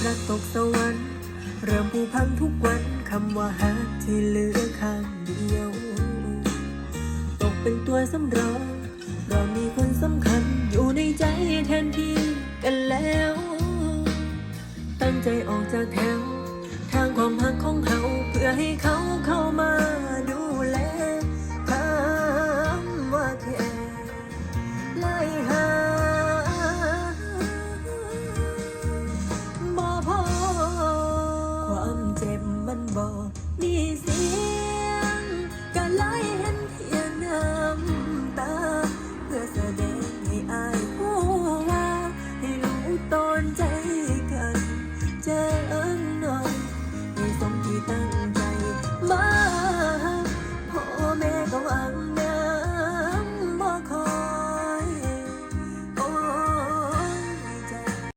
ລັດຕົກສະຫວັນ ເລີ່ມຜຸພັງທຸກວັນ ຄຳວ່າຮັກທີ່ເຫຼືອຂ້າງດຽວ ຕົກເປັນຕົວສຳຮອງ ເພາະມີຄົນສຳຄັນຢູ່ໃນໃຈແທນທີ່ກັນແລ້ວ ຕັ້ງໃຈອອກຈາກແຖວທາງຄວາມຮັກຂອງເຮົາ ເພື່ອໃຫ້ເຂົາເຂົ້າມາ